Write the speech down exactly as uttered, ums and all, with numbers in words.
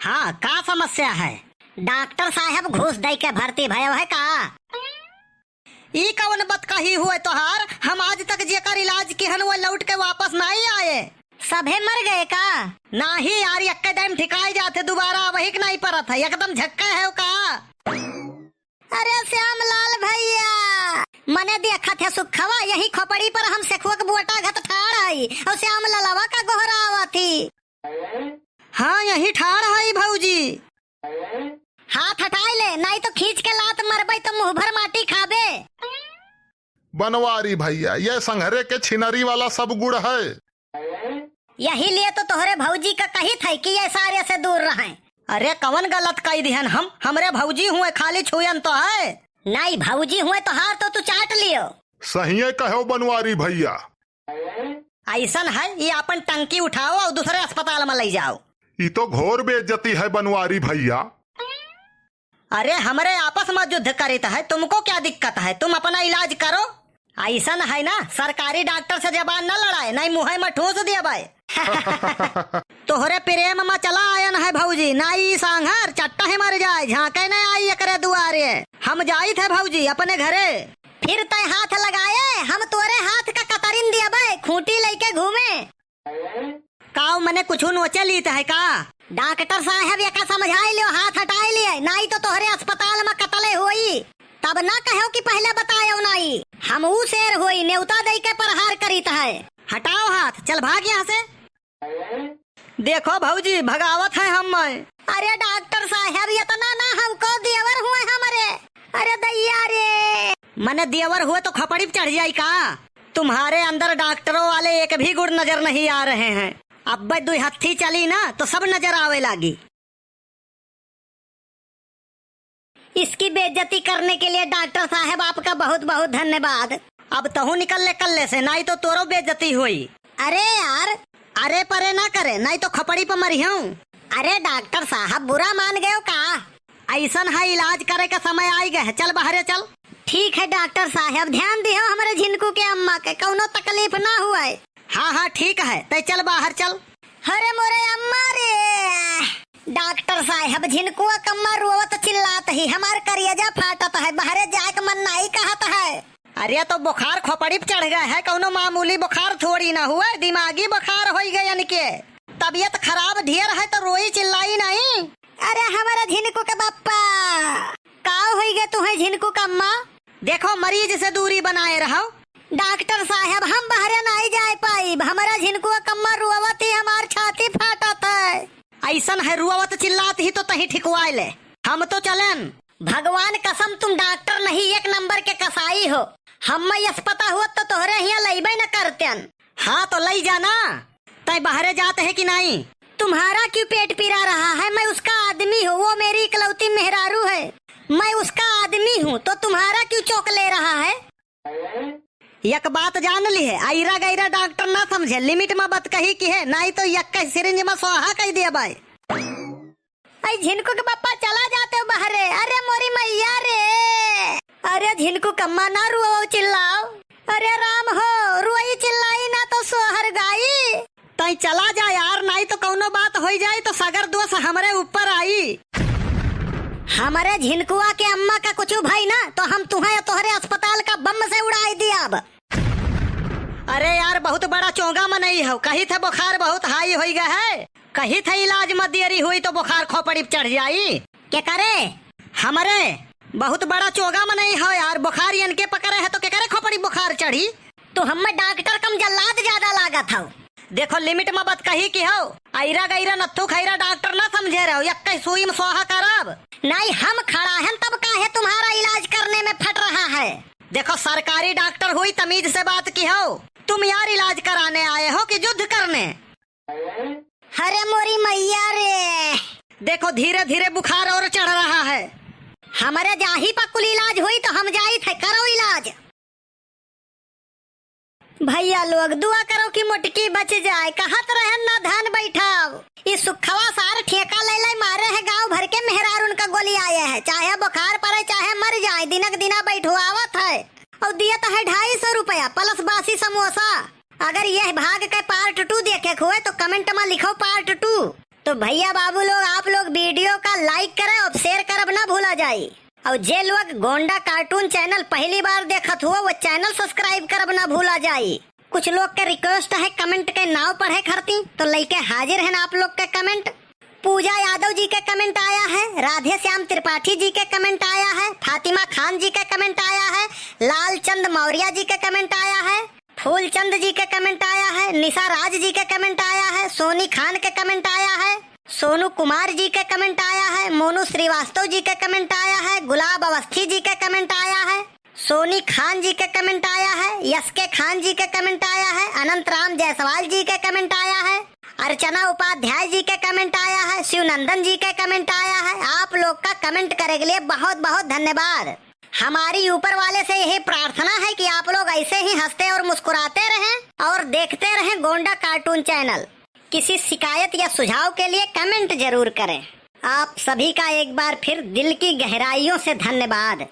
हाँ, का समस्या है? डॉक्टर साहब घूस दइ के भर्ती भयव है का? ई कवन बतकही हुए तोहार? हम आज तक जेकर इलाज किहन, वो लौट के वापस नाहीं आए। सभे मर गए का? नाहीं यार, यक्के दाईं ठिकाए जात है, दुबारा वही के नाहीं परत है, एकदम झक्का है का? अरे श्याम लाल भैया, मने देखत है सुखवा, यही खोपड़ी पर हम सेखुआ के बोटा घत ठाड़ हई, और श्याम ललवा का गोहरावत ही। हाँ, यही ठाड़ हई भौजी। हाथ हटाई ले, नाहीं तो खींच के लात मरबई तो मुँह भर माटी खाबे। बनवारी भैया, ये संघरे के छिनरी वाला सब गुण है। यही लिए तो तोहरे भौजी का कहित है कि ये सारे से दूर रहें। अरे कवन गलत कहि दिहन हम? हमरे भौजी हुए, खाली छुएन तो है। नाहीं, भौजी हुए तोहार तो तू चाट लियो। सहिए कहो बनवारी भैया। अइसन है, ये आपन टंकी उठाओ और दूसरे अस्पताल में लइ जाओ। ई तो घोर बेइज्जती है बनवारी भैया। अरे हमरे आपस में युद्ध करित है, तुमको क्या दिक्कत है? तुम अपना इलाज करो। अइसन है ना, सरकारी डॉक्टर से जबान न लड़ाए, नाहीं मुँहे में ठूस देबे। तोहरे प्रेम में चला आयन है भौजी, नाहीं ई सांघर चट्टा ही मर जाए, झाँके न आई एकरे दुआरे। हम जाइत है भौजी अपने घरे। फिर तय हाथ लगाए, हम तोरे हाथ का कतरिन देबे, खूंटी लइके घूमे। काव मने कुछु नोचे लीत है का? डॉक्टर साहब, एका समझाई लियो, हाथ हटाई लियो, नाहीं तो तोहरे अस्पताल में कतले होई। तब ना कहो कि पहले बतायो नाहीं। हम ऊ शेर होई, नेवता दइ के प्रहार करीत है। हटाओ हाथ, चल भाग यहाँ से। देखो भौजी, भगावत है हम मैं। अरे डॉक्टर साहब, इतना ना हमको देवर हुए हमरे। अरे दैया रे। मने देवर हुए तो खपड़ी पे चढ़ जाई का? तुम्हारे अंदर डॉक्टरों वाले एक भी गुण नजर नहीं आ रहे हैं। अब दुई हत्थी चली ना तो सब नजर आवे लागी। इसकी बेइज्जती करने के लिए डॉक्टर साहब आपका बहुत बहुत धन्यवाद। अब तहू निकल ले कल्ले से, नाहीं तो तोरो बेइज्जती होई। अरे यार। अरे परे ना करे, नाहीं तो खपड़ी पे मरिहूँ। अरे डॉक्टर साहब, बुरा मान गयो का? अइसन है, इलाज करे का समय आइ गए है, चल बाहरे चल। ठीक है डॉक्टर साहब, ध्यान दिहो हमरे झिनकू के अम्मा के, कौनो तकलीफ ना हुए। हाँ हाँ ठीक है, तै चल बाहर चल। अरे मोरे अम्मा रे, डॉक्टर साहब, झिनकुआ कम्मा रोवत चिल्लात ही, हमार करेजा फाटत है, बाहरे जाए के मन नाहीं कहत है। अरे तो बुखार खोपड़ी पे चढ़ गए है, कौनो मामूली बुखार थोड़ी ना हुए, दिमागी बुखार होई गए इनके। तबीयत खराब ढेर है तो रोई चिल्लाई नाहीं। अरे हमारा झिनकू के बप्पा, का होई गए तुहे झिनकू कम्मा? देखो, मरीज से दूरी बनाए रहो। डॉक्टर साहब, हम बाहरे नाहीं जाए पाइब। हमरा झिनकुआ कम्मा रुआवत ही हमार छाती फाटत है। अइसन है, रुआवत चिल्लात ही तो तहीं ठिकवाए ले। हम तो चलेन। भगवान कसम, तुम डॉक्टर नहीं, एक नंबर के कसाई हो। हम मैं यस पता हुआ तो तोहरे हियाँ लइबे न करतेन। हाँ तो लई जाना। तै बाहरे जात है कि नाहीं? तुम्हारा क्यों पेट पिरा रहा है? मैं उसका आदमी हूँ, वो मेरी इकलौती मेहरारू है। मैं उसका आदमी हूँ तो तुम्हारा क्यों चौंक ले रहा है? एक बात जान लिहे, अइरा गइरा डॉक्टर ना समझे, लिमिट मा बतकही किहे, नाहीं तो यक्के सिरिंज मा स्वाहा कहि देबे। अइ झिनकू के बप्पा चला जाते हो बाहरे। अरे मोरी मइया रे, अरे झिनकू कम्मा ना रुआओ चिल्लाओ। अरे राम हो, रुआई चिल्लाई ना तो सोहर गाई। तई चला जा यार, नाहीं तो कौनो बात होई जाई तो सगर दोष हमरे ऊपर आई। हमरे झिनकुआ के अम्मा का कुछु भई ना तो हम तुहे तोहरे अस्पताल का बम से उड़ाई दियाब। अरे यार, बहुत बड़ा चोंगा मनई हो, कही थे बुखार बहुत हाई होई गए है, कही थे इलाज मा देरी हुई तो बुखार खोपड़ी पे चढ़ जाई। के करे? हमरे। बहुत बड़ा चोंगा मनई हो यार, बुखार इनके पकड़े है तो के करे खोपड़ी बुखार चढ़ी? तो हमें डॉक्टर कम जल्लाद ज्यादा लागत हो। देखो लिमिट मा बतकही किहो, अइरा गइरा नत्थू खइरा डॉक्टर ना समझे रहो, यक्के सुई मा स्वाहा करब। नाहीं हम खड़ा हन तब काहे तुम्हारा इलाज करने में फट रहा है? देखो सरकारी डॉक्टर हुई तमीज से बात किहो, तुम यार इलाज कराने आए हो कि युद्ध करने? अरे मोरी मइया रे। देखो धीरे धीरे बुखार और चढ़ रहा है। हमरे जाही पा कुल इलाज हुई तो हम जाइत है, करो इलाज। भइया लोग दुआ करो कि मोटकी बच जाए, कहत रहन ना धान बैठाव। ई सुखवा सार ठेका ले ले मारे है, गांव भर के मेहरारुन का गोली आए है, चाहे बुखार पड़े चाहे मर जाए, दिनक दिना बैठवावत है। और दियत है ढाई सौ रुपया plus बासी समोसा। अगर यह भाग के part two देखे के हुए तो comment मा लिखो part two। तो भइया बाबू लोग, आप लोग का like करे और share करब ना भूला जाई। और जे लोग गोंडा cartoon channel पहली बार देखत हुआ, वो channel subscribe करब ना भूला जाई। कुछ लोग के request है comment के नाव पढ़े खरती, तो लइके हाजिर हैं आप लोग के comment। पूजा यादव जी के comment आया है, राधे श्याम त्रिपाठी जी के comment आया है, फातिमा खान जी के comment आया है, लालचंद मौर्या जी के comment आया है, फूलचंद जी के comment आया है, निशा राज जी के comment आया है, सोनी खान के comment आया है, सोनू कुमार जी के comment आया है, मोनू श्रीवास्तव जी के comment आया है, गुलाब अवस्थी जी के comment आया है, सोनी खान जी के comment आया है, यस के खान जी के comment आया है, अनंत राम जायसवाल जी के comment आया है, अर्चना उपाध्याय जी के comment आया है, शिवनंदन जी के comment आया है। आप लोग का comment करे के लिए बहुत बहुत धन्यवाद। हमारी ऊपर वाले से यही प्रार्थना है कि आप लोग ऐसे ही हंसते और मुस्कुराते रहें और देखते रहें गोंडा cartoon channel। किसी शिकायत या सुझाव के लिए comment जरूर करें। आप सभी का एक बार फिर दिल की गहराइयों से धन्यवाद।